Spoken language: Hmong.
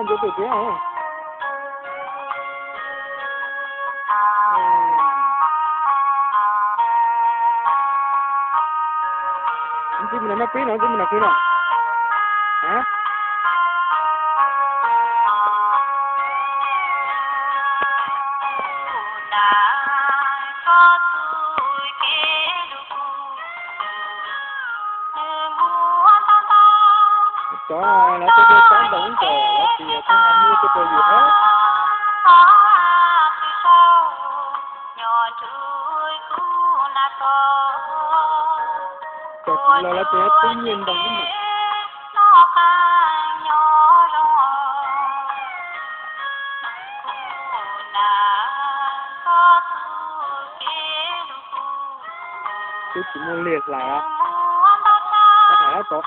Lub twg thiab? Ntxim mus nram no pib no, ntxim mus nram kwv no. Cov lawv tej dej tab ntaus ib ntsis lawv tsis yog tau muaj tej pos yus hab. Cov kuv los lawv tseem twb nyiag ntaus ib ntsis. Twb tsis muaj liaj hlais, hlais tod.